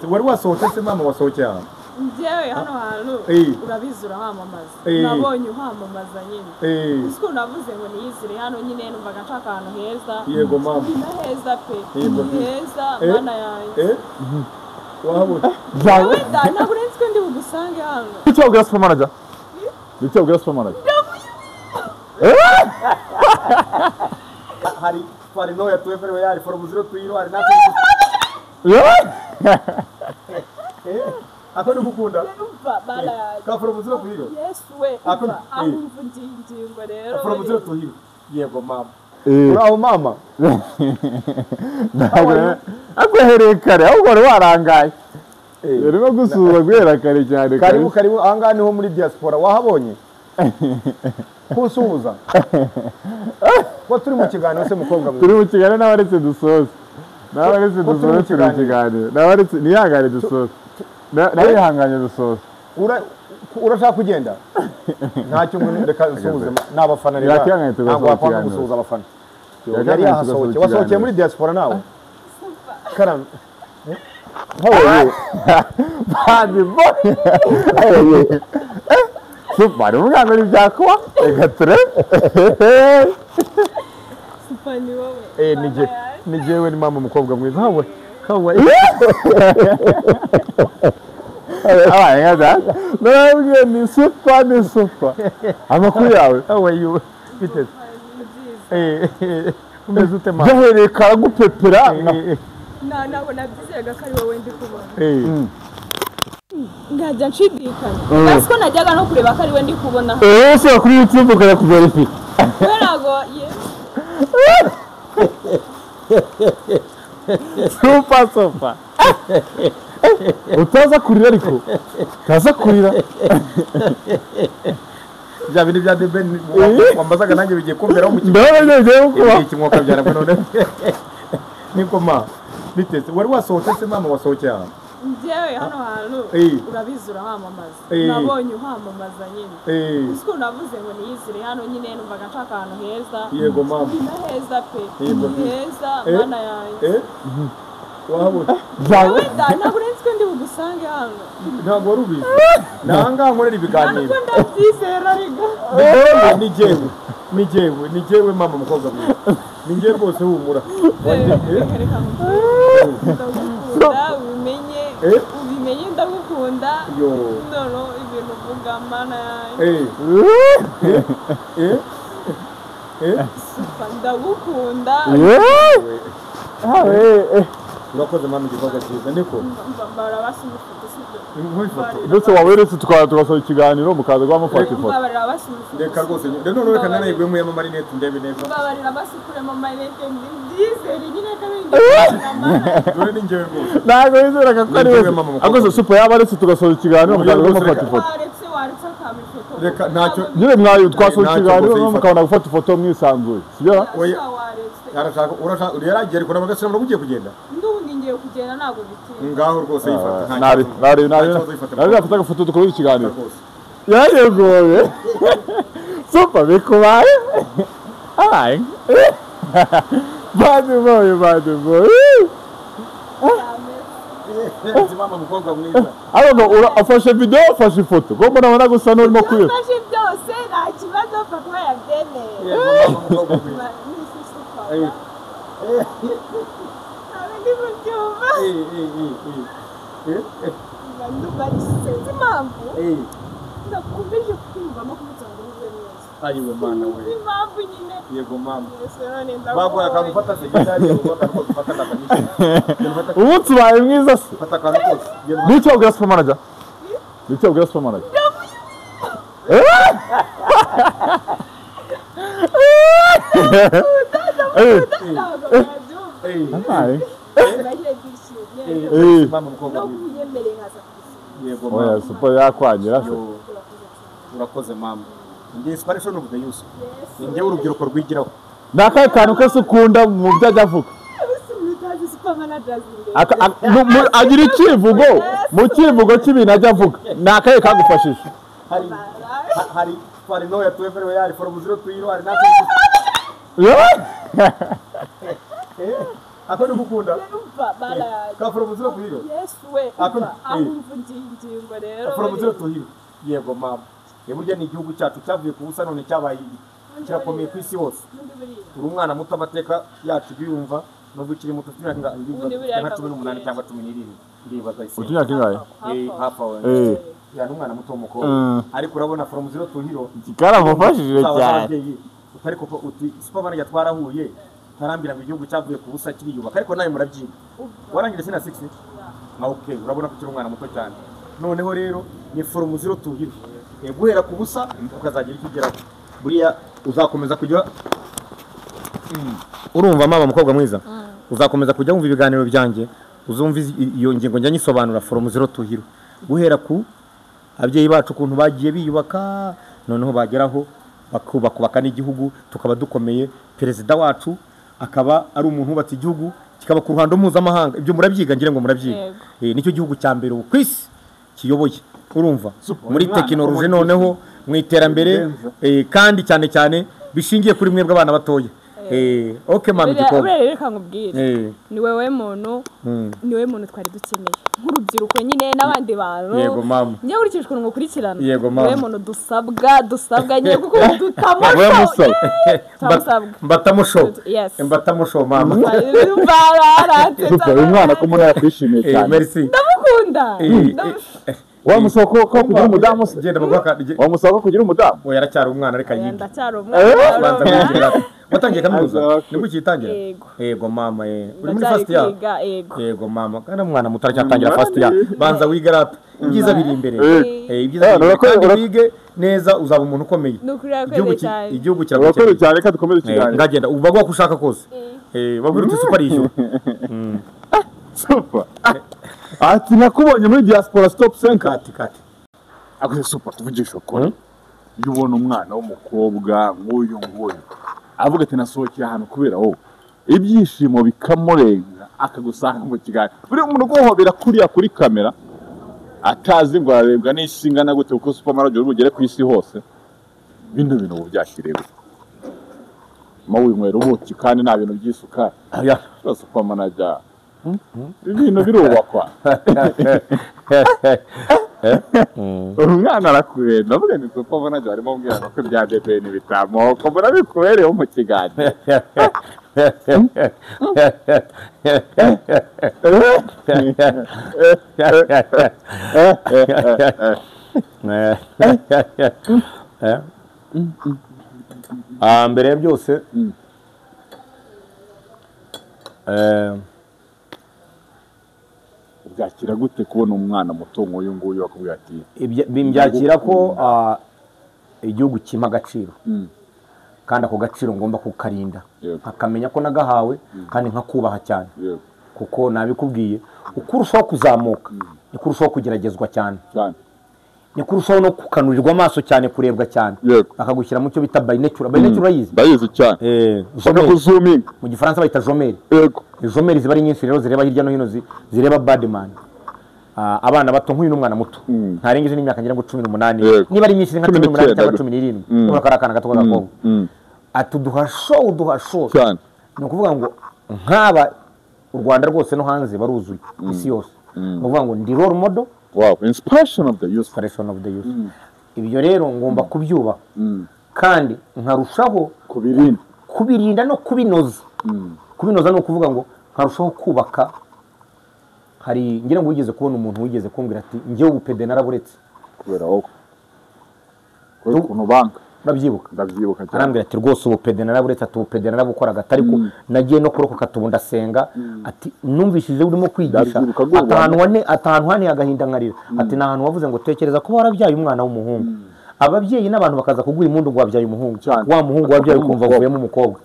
Wari wasohotse se mama wasohokeye ahantu? Njyewe hano hantu urabizi urahamamaza. Nabonye uhamamaza nyine. Uzi navuze ngo niyizire hano nyine numvaga nshaka ahantu heza. Yego mama. Ni heza pe. Ni heza mana yanjye. Wahabona. Ntabwo nzi ko ndi bugusange hano. Icyo ubwira super manager? Icyo ubwira super manager? Hari farino ya tuwefere yari from 0 to 0 hari na ako ndikukunda ka from 0 to 0. Yes we. Akumva ingingo rero. From 0 to 0. Yego mama. Uraho mama. Ntabwo akwehereye kare ahubwo wari warangaye. Urimo gusura guhera kare cyane. Karibu karibu ahangaha niho muri diaspora wahabonye. Kusuhuza. Ko turi mu kiganiro se mukobwa mwiza. Turi mu kiganiro n'abaretse dusoze. N'abaretse dusoze turi mu kiganiro. N'abaretse nihangane dusoze. Narihanganye dusoze. Urashaka kugenda? Ntacyo ngo reka nsuhuze n'abafana rero. Ntabwo wakwanga gusuhuza abafana. Yari yahasohokeye. Wasohokeye muri diaspora nawe? Karam. How are you? Bad boy. How are you? Super, umwana uri byakuba reka ture. Super ni wowe. Ni jewe ni mama mukobwa mwiza. Hawe. Hawe. Abaye nka narabwiye ni super ni super. Amakuru yawe? How are you? Biteze. Umeze ute mama? Gahereye karagupepera. Na ntabwo nabyizeraga ko ari wowe ndi kubona. Ngajya nshidikanya. Basi ko najyaga no kureba ko ari we ndi kubona. Usura kuri YouTube ukajya kuverify. Ntabwo ye. Super super. Utaza kurira ariko. Utaza kurira. Bya bindi bya Deben wambazaga nanjye bigiye kumberaho mu kigo. Ndabona bigiye kuba. Ikimwoka byarabwo none. Niko ma. Biteze. Wari wasohotse se mama wasohokeye ahantu? Njyewe hano hantu urabizi urahamamaza. Nabonye uhamamaza nyine. Uzi navuze ngo niyizire hano nyine numvaga nshaka ahantu heza. Yego mama. Ni heza pe. Ni heza mana yanjye. Wahabona. Ntabwo nzi ko ndi bugusange hano. Ntabwo wari ubizi. Nanga nkorera ibiganiro. Ntabwo ndabyizera ariko. Ni jewe. Ni jewe, ni jewe mama mukobwa mwiza. Ni jewe rwose humura. Ndagukunda ubimenye. Ubimenye ndagukunda. Ndono ibintu uvuga mana yanjye. Ndagukunda. Urakoze mama igikorwa cyiza niko. Ndetse waweretse tugasoza ikiganiro mukaza guhamufata ifoto. Reka rwose none reka nanayigwemo ya marinette ndebe neza. Mbabarira basukuremo marinette ndizere nyine kabindi. Dore ni njyewe rwose. Ntabwo wizeraga ko ari we. Akoze super yabaretse tugasoza ikiganiro mukaza guhamufata ifoto. Waretse waretse akaba ifoto. Reka ntacyo nyine mwayo twasoza ikiganiro mukabona gufata ifoto mwisanzuye. Sibyo? Arashaka urashaka yaragiye ariko nabwo gasira ugiye kugenda. Ndundi ngiye kugenda ntabwo bitinda. Ngaho rwose yifata. Nari nari nari nari afata agafoto dukora ikiganiro. Yayegoye. Super bikubaye. Aye. Bad boy bad boy. Mama mukobwa mwiza. Ariko ufashe video ufashe ifoto. Ngo mbona abona gusa n'urimo kwiba. Ufashe byose nta kibazo pfa kuba yabyemeye. Mama mukobwa mwiza. Sinzi impamvu ndakomeje kwiyumvamo kumutsa ngo uze neza. Ayiwe mana we. Impamvu nyine. Yego mama. Bagoya akagufata se gitari ugufata ndakanyisha. Umunsi ubaye mwiza se. Fata akantu kose. Nicyo ubwira super manager? Nicyo ubwira super manager? Oya super yakwangira se. Urakoze mama. Ndi inspiration of the youth. Ni njye urubyiruko rwigiraho. Nakaye kantu kose ukunda mu byo ajya avuga. Agira ikivugo mu kivugo cy'ibintu ajya avuga. Nakaye kagufashije. Hari hari farino ya tuwefere yari from 0 to 0 hari na. Ako ni gukunda. Ka from zero to hero. Yes we. Aho mvugiye ingingo rero. From zero to hero. Yego mama. Burya ni igihugu cyacu cyavuye ku busa none cyabaye kirakomeye ku isi hose. Uri umwana muto amateka yacu biyumva nubwo ukiri muto ufite imyaka nka 18 cyangwa 17 ndibaza isi. Ufite imyaka ingahe? Hafi aho. Ya n'umwana muto w'umukobwa. Ariko urabona from zero to hero karamufashije cyane. Utari kuko uti super manager twarahuye tarambira ngo igihugu cyavuye ku busa kiriyubaka ariko nawe murabyiga. Warangije sina 6? Ah okay, urabona ko ukiri umwana muto cyane. Noneho rero ni from zero to hero. Guhera ku busa ukazagira icyo ugeraho. Buriya uzakomeza kujya urumva mama mukobwa mwiza uzakomeza kujya wumva ibiganiro byanjye uzumva iyo ngingo njya nyisobanura from zero to hero. Guhera ku abyeyi bacu ukuntu bagiye biyubaka noneho bageraho bakubaka n'igihugu tukaba dukomeye. Perezida wacu akaba ari umuntu wubatse igihugu kikaba ku ruhando mpuzamahanga. Ibyo murabyiga ngira ngo murabyiga. Nicyo gihugu cya mbere ku isi kiyoboye urumva muri tekinoloji noneho mu iterambere kandi cyane cyane bishingiye kuri mwebwe abana batoya. Okay mama igikobwa reka nkubwire ni wewe muntu ni wewe muntu twari dukeneye nk'urubyiruko nyine n'abandi bantu. Yego mama njye nkurikije ukuntu ngukurikirana. Yego mama wewe muntu dusabwa nyine kuko dutamusho mbatamusho mbatamusho mama uyu mwana ko muna yakwishimiye cyane. Merci ndamukunda. Wamusoko ko kugira umudamu genda bagwaka wamusoko kugira umudamu oya aracyari umwana reka yiga ndacyari umwana. Watangiye kaminuza nibwo ukitangira? Yego mama uri muri first year? Yego mama kandi umwana muto aracyatangira first year banza wiga rap ibyiza biri imbere. Ibyiza biri kandi wige neza uzaba umuntu ukomeye. Igihugu kiragukeneye cyane reka dukomeze ikiganiro. Ngagenda ubagwa ko ushaka kose babwira uti super yishyura super. Ati nakubonye muri diaspora stop center. Kati kati. Akoze super tuvugisha ukuri. Iyo ubona umwana w'umukobwa nk'uyu nguyu avuga ati nasohokeye ahantu kubera wowe ibyishimo bikamurenga akagusanga mu kiganiro. Buri umuntu uguhobera kuriya kuri kamera atazi ngo ararebwa n'isi ingana gute kuko super manager uri bugere ku isi hose. Bino bintu ubu byakiriye gute? Ma winywera ubuki kandi nta bintu by'isukari. Aya super manager ibintu birubakwa. Umwana arakureba ndavuga ni super manager arimo ambwira ko bya DPN bitamoko mbona bikubereyeho mu kiganiro. Mbere ya byose byakira gute kubona umwana muto nk'uyu nguyu akubwira ati byakira ko igihugu kimpa agaciro kandi ako gaciro ngomba kukarinda nkakamenya ko nagahawe kandi nkakubaha cyane kuko nabikubwiye uko urushaho kuzamuka niko urushaho kugeragezwa cyane niko urushaho no kukanurirwa amaso cyane kurebwa cyane akagushyira mu cyo bita by nature. By nature urayizi? Ndayizi cyane. Bakakuzuminga mu gifaransa bayita jomeri. Yego jomeri ziba ari nyinshi rero zireba hirya no hino zireba badman. Abana bato nk'uyu n'umwana muto ntarengeje n'imyaka ngira ngo 18 niba ari myinshi nka 18 cyangwa 17 ubona ko ari akana gato k'agakobwa. Ati duha show duha show cyane. Ni ukuvuga ngo nk'aba u Rwanda rwose no hanze baruzuye isi yose. Ni ukuvuga ngo ndi role model. Wow, inspiration of the youth. Inspiration of the youth. Ibyo rero ngomba kubyubaha kandi nkarushaho kubirinda no kubinoza. Kubinoza ni ukuvuga ngo nkarushaho kubaka. Hari ngira ngo wigeze kubona umuntu wigeze kumbwira ati njyewe ubupede naraburetse kubera wowe ukuntu banka. Urabyibuka? Ndabyibuka cyane. Arambwira ati rwose ubupede naraburetse, ati ubupede narabukoraga ariko nagiye no kurokoka tubu ndasenga, ati numvishije urimo kwigisha ahantu hane agahinda nkarira, ati ni ahantu wavuze ngo tekereza kuba warabyaye umwana w'umuhungu, ababyeyi n'abantu bakaza kuguha impundu ngo wabyaye umuhungu, wa muhungu wabyaye ukumva avuyemo umukobwa,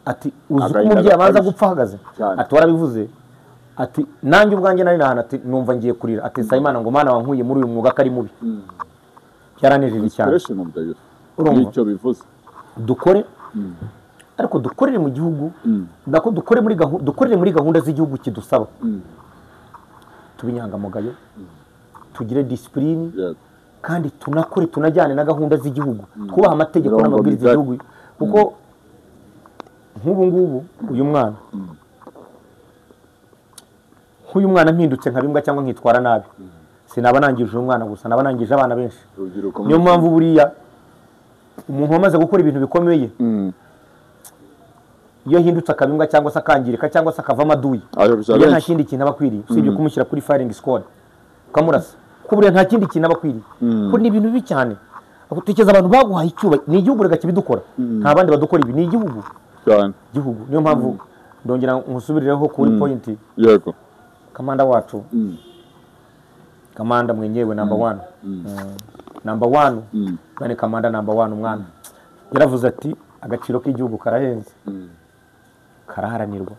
ati uzi ko umubyeyi abanza gupfa ahagaze, ati warabivuze, ati nanjye ubwanjye nari nahantu, ati numva ngiye kurira, ati Nsabimana ngo mana wankuye muri uyu mwuga kari mubi. Byaranejeje cyane. Nicyo bivuze dukore ariko dukorere mu gihugu, nako dukore muri gahunda, dukorere muri gahunda z'igihugu kidusaba, tube inyangamugayo, tugire discipline kandi tunakore tunajyane na gahunda z'igihugu, twubaha amategeko n'amabwiriza y'igihugu. Kuko nk'ubu ngubu uyu mwana Nk'uyu mwana mpindutse nka bimbwa cyangwa nkitwara nabi, sinaba nangije uyu mwana gusa, naba nangije abana benshi. Niyo mpamvu buriya umuntu wamaze gukora ibintu bikomeye, iyo ahindutse akabimbwa cyangwa se akangirika cyangwa se akava amaduyi, iyo nta kindi kintu aba akwiriye usibye kumushyira kuri firing squad ukamurasa, kuko buriya nta kindi kintu aba akwiriye. Kuko ni ibintu bibi cyane. Utekereza abantu baguhaye icyubahiro, ni igihugu reka kibidukora, nta bandi badukora ibi, ni igihugu cyane. Igihugu. Niyo mpamvu ndongera nkusubirireho kuri point. Yego. Kamanda wacu, kamanda mwenyewe number 1. Number 1. Bane kamanda number 1 umwana. Yaravuze ati agaciro k'igihugu karahenze. Karaharanirwa.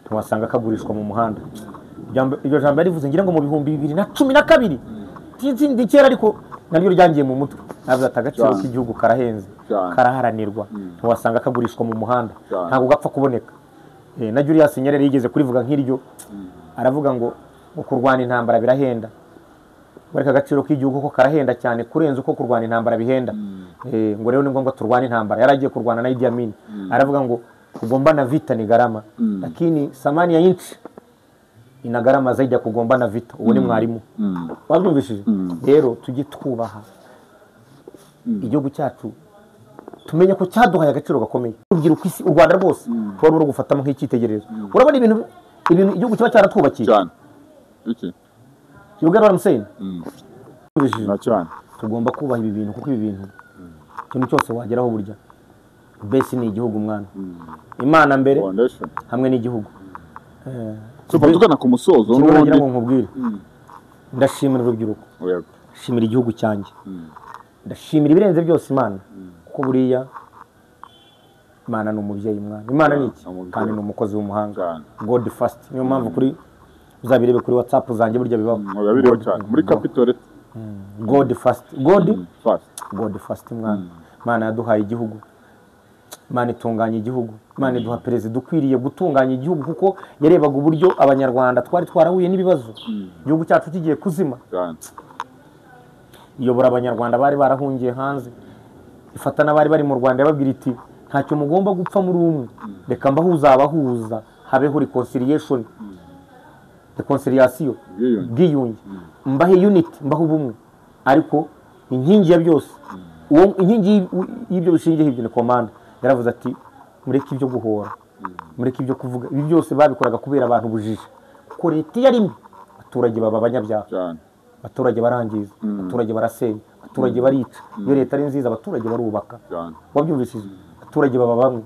Ntiwasanga kagurishwa mu muhanda. Iryo jambo yarivuze ngira ngo mu 2012. Tinzi kera ariko naryo ryangiye mu mutwe. Navuze ati agaciro k'igihugu karahenze, karaharanirwa. Ntiwasanga kagurishwa mu muhanda. Ntabwo gapfa kuboneka. Na Julius Nyerere yigeze kurivuga nk'iryo. Aravuga ngo kurwana intambara birahenda. Bareka agaciro k'igihugu ko karahenda cyane kurenza uko kurwana intambara bihenda. Ngo rero ni ngombwa turwana intambara. Yaragiye kurwana na Idi Amin. Aravuga ngo kugombana vita ni gharama, lakini samani ya inchi ina gharama zaidi ya kugombana vita. Uwo ni mwarimu. Wabyumvishije? Rero tujye twubaha igihugu cyacu, tumenye ko cyaduhaye agaciro gakomeye. Urubyiruko isi, u Rwanda rwose tuba ruri gufatamo nk'icyitegererezo. Urabona ibintu igihugu kiba cyaratwubakiye cyane. Iki You get what I'm saying? Na cyane. Tugomba kubaha ibi bintu, kuko ibi bintu ikintu cyose wageraho burya bese ni igihugu mwana. Imana mbere hamwe n'igihugu. Super, tugana ku musozo n'ubundi ngo nkubwire. Ndashimira urubyiruko. Ndashimira igihugu cyanjye. Ndashimira ibirenze byose Imana, kuko buriya Imana ni umubyeyi mwana. Imana ni iki? Kandi ni umukozi w'umuhanga. God first. Niyo mpamvu kuri uzabirebe kuri WhatsApp zanjye burya bibaho. Urabireba cyane muri Capital. God first. God first. God first mwana. Imana yaduhaye igihugu. Imana itunganya igihugu. Imana iduha perezida ukwiriye gutunganya igihugu, kuko yarebaga uburyo abanyarwanda twari twarahuye n'ibibazo. Igihugu cyacu kigiye kuzima. Iyobora abanyarwanda bari barahungiye hanze, ifata n'abari bari mu Rwanda, yababwira iti ntacyo mugomba gupfa muri umwe, reka mbahuza abahuza, habeho reconciliation, reconciliation, bwiyunge, mbahe unity, mbahe ubumwe. Ariko inkingi ya byose, uwo inkingi y'ibyo bishingiye ibyo ni command. Yaravuze ati mureke ibyo guhora, mureke ibyo kuvuga, ibi byose babikoraga kubera abantu bujije, kuko leta yari mbi, abaturage baba abanyabyaha, abaturage barangiza, abaturage barasenya, abaturage barica. Iyo leta ari nziza abaturage barubaka. Wabyumvishije? Abaturage baba bamwe,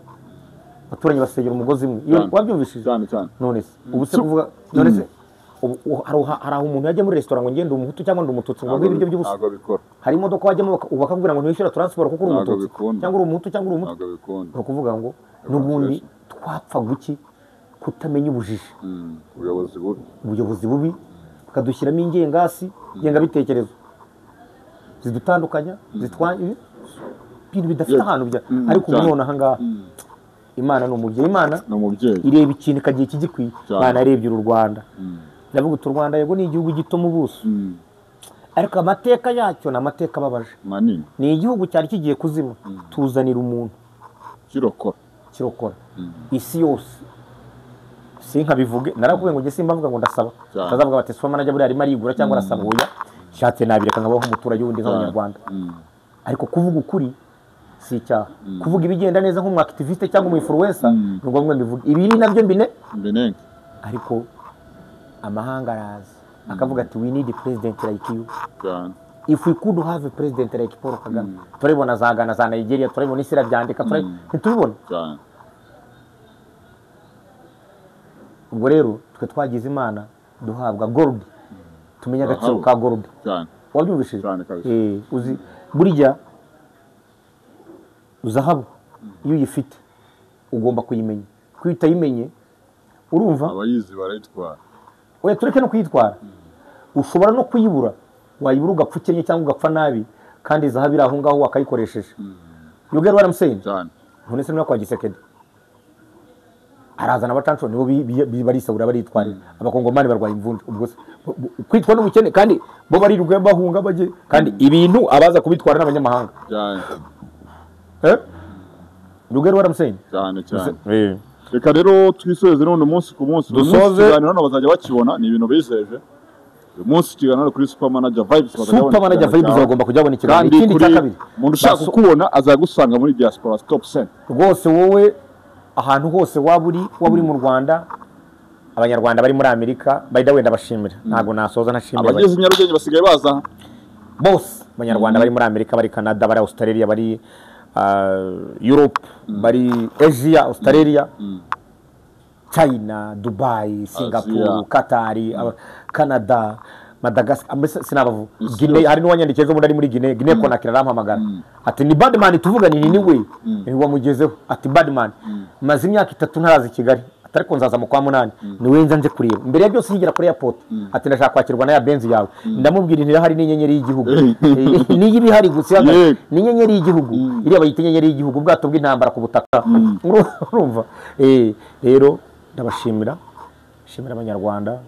abaturage basengera umugozi umwe. Iyo wabyumvishije? None se ubu se kuvuga, none se hari aho umuntu yajya muri restaurant ngo ngende umuhutu cyangwa ndi umututsi ngo ibiryo by'ubusa? Hari imodoka wajyamo bakakubwira ngo ntiwishyura transport kuko uri umututsi cyangwa uri umuhutu cyangwa uri umututsi. Ni ukuvuga ngo n'ubundi twapfa guki kutamenya ubujiji, ubuyobozi bubi bakadushyiramo ingengasi, ingengabitekerezo zidutandukanya, zitwanya ibintu bidafite ahantu bya. Ariko ubu none aha ngaha Imana ni umubyeyi. Imana ireba ikintu ikagiye kigikwiye. Imana yarebye uru Rwanda, ndavuga uti u Rwanda yego ni igihugu gito mu buso, ariko amateka yacyo ni amateka ababaje. Ni igihugu cyari kigiye kuzima, tuzanira umuntu kirokora isi yose. Sinkabivuge, narakuvuye ngo nge simba mvuga ngo ndasaba, tazavuga bati soma najya buriya arimo arigura cyangwa arasaba. Oya, nshatse nabireka nkabaho nk'umuturage wundi nk'abanyarwanda. Ariko kuvuga ukuri si icyaha. Kuvuga ibigenda neza nk'umu activiste cyangwa umu influencer ni ngombwa mbivuge, ibi nabyo mbinenge. Ariko amahanga araza akavuga ati we need a president like you. If we could have a president like Paul Kagame. Turabibona za Ghana, za Nigeria, turabibona isi irabyandika, ntitubibona. Ubwo rero twe twagize Imana duhabwa gold, tumenya agaciro ka gold. Wabyumvishije? Uzi burya zahabu iyo uyifite ugomba kuyimenya, kuko iyo utayimenye urumva abayizi barayitwara. Oya, tureke no kuyitwara, ushobora no kuyibura, wayibura ugapfa ukennye cyangwa ugapfa nabi, kandi zahabu iri aho ngaho wakayikoresheje. You get what I'm saying? None se kwa Gisekedi arazana abacanco nibo barisabura baritwarira, abakongomani barwaye imvunja. Ubwo kwitwa n'ubukene, kandi bo barirwa bahunga baje, kandi ibintu abaza kubitwara n'abanyamahanga. You get what I'm saying? Cyane cyane. Reka rero twisoze n'undi munsi ku munsi. Dusoze. Ikiganiro hano bazajya bakibona, ni ibintu bizeje. Uyu munsi ikiganiro kuri Super Manager Vibes bazajya Super Manager Vibes bagomba kujya babona ikiganiro. Kandi Ikindi cya kabiri, umuntu ushaka kukubona azagusanga muri Diaspora Stop Center. Rwose wowe ahantu hose waba uri mu Rwanda, abanyarwanda bari muri Amerika, by the way ndabashimira, ntago nasoza ntashimira. Abageze Nyarugenge basigaye baza bose, abanyarwanda bari muri Amerika, bari Canada, bari Australia, bari Europe, bari Asia, Australia, China, Dubai, Singapore, Qatar, Canada, Madagascar, mbese sinabavu. Guinea, hari n'uwanyandikiye ejo bundi ari muri Guinea, Guinea Conakry arampamagara. Ati ni Badman tuvuganye ni niwe wamugezeho. Ati Badman maze imyaka 3 ntaraza i Kigali, atari ko nzaza mu kwa 8, niwe nza nje kureba. Mbere ya byose nkigera kuri airport, ati ndashaka kwakirwa na ya Benz yawe. Ndamubwira nti hari n'inyenyeri y'igihugu. Niyo ibihari gusa ni inyenyeri y'igihugu. Iriya bayita inyenyeri y'igihugu, ubwato bw'intambara ku butaka. Urumva? Rero ndabashimira, shimira abanyarwanda.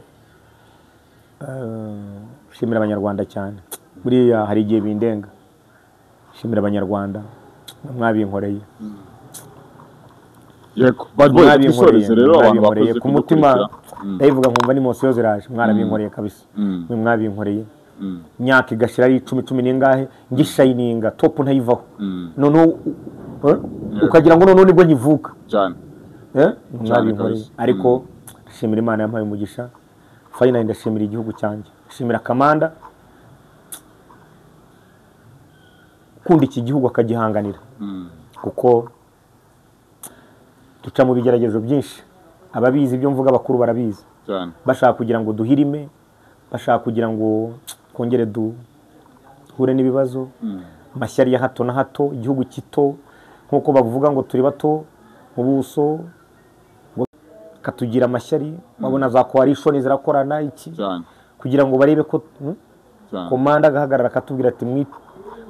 Shimira abanyarwanda cyane. Buriya hari igihe bindenga. Shimira abanyarwanda mwabinkoreye. Yego, Bad Boy twisoreze rero abantu bakoze ku mutima. Ndayivuga nkumva ni emotion ziraje. Mwarabinkoreye kabisa. Mwe mwabinkoreye. Imyaka igashira ari 10 10 ningahe ngishayininga top ntayivaho. None ukagira ngo none nibwo nkivuka. Cyane. Mwabinkoreye. Ariko shimira Imana yampaye umugisha. Finally ndashimira igihugu cyanjye. Shimira Kamanda ukunda iki gihugu akagihanganira. Kuko duca mu bigeragezo byinshi. Ababizi ibyo mvuga bakuru barabizi. Bashaka kugira ngo duhirime, bashaka kugira ngo kongere duhure n'ibibazo. Amashyari ya hato na hato, igihugu kito nkuko bavuga ngo turi bato mu buso, katugira amashyari, babona za coalition zirakorana iki kugira ngo barebe ko komanda agahagarara akatubwira ati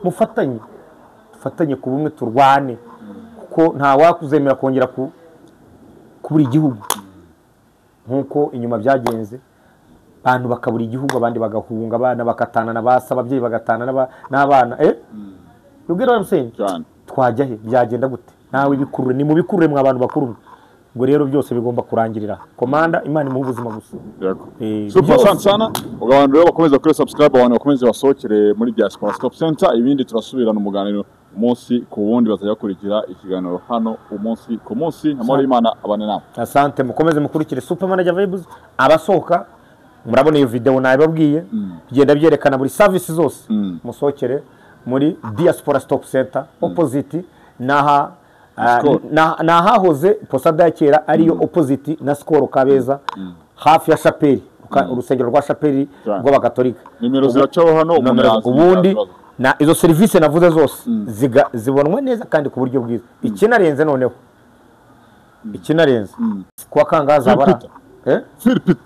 mufatanye, dufatanye ku bumwe turwane, kuko nta wakuzemera kongera kubura igihugu nkuko inyuma byagenze, abantu bakabura igihugu, abandi bagahunga, abana bakatana n'abasa, ababyeyi bagatana n'abana. You get what I'm saying? Twajya he? Byagenda gute? Nawe bikurure, ni mu bikurure mwa abantu bakuru. Ubwo rero byose bigomba kurangirira. Komanda Imana imuhe ubuzima gusa. Yego. Super sana sana. Abantu rero bakomeza kuri subscribe, abantu bakomeza basohokere muri Diaspora Stop Center, ibindi turasubirana umuganiro umunsi ku wundi, bazajya bakurikira ikiganiro hano umunsi ku munsi. Amahoro y'Imana abane namwe. Asante, mukomeze mukurikire Super Manager Vibes. Abasohoka murabona iyo video nababwiye, bigenda byerekana buri service zose. Musohokere muri Diaspora Stop Center opposite naha nahahoze posada ya kera ariyo opposite na Skol Kabeza, hafi ya Chapelle, urusengero rwa Chapelle rw'abakatolika. Nimero ziracaho hano ubundi na izo service navuze zose zibonwa neza kandi ku buryo bwiza. Ikinarenze noneho, ikinarenze kwa kangaza bara Phil Peter.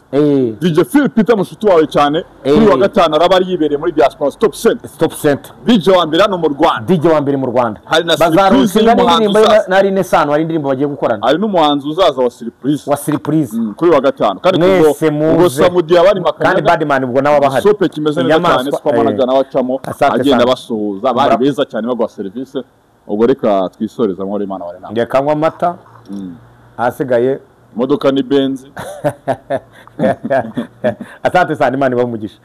DJ Phil Peter mushuti wawe cyane, kuri wa gatanu araba yibereye muri Diaspora Stop Center. Stop Center. DJ wa mbere hano mu Rwanda. DJ wa mbere mu Rwanda. Hari na surprise y'umuhanzi na Rine Sano, hari indirimbo bagiye gukorana. Hari n'umuhanzi uzaza wa surprise. Wa surprise. Kuri wa gatanu. Kandi ubwo Samudi abari makanya. Kandi Badman ubwo nawe abahari. Sope kimeze neza cyane, Super Manager nawe acamo agenda basuhuza, bari beza cyane bagwa service. Ubwo reka twisoreza amahoro y'Imana wari nawe. Ngiye kanywa amata. Asigaye Modoka ni Benz. Asante sana, Imana ibahe umugisha.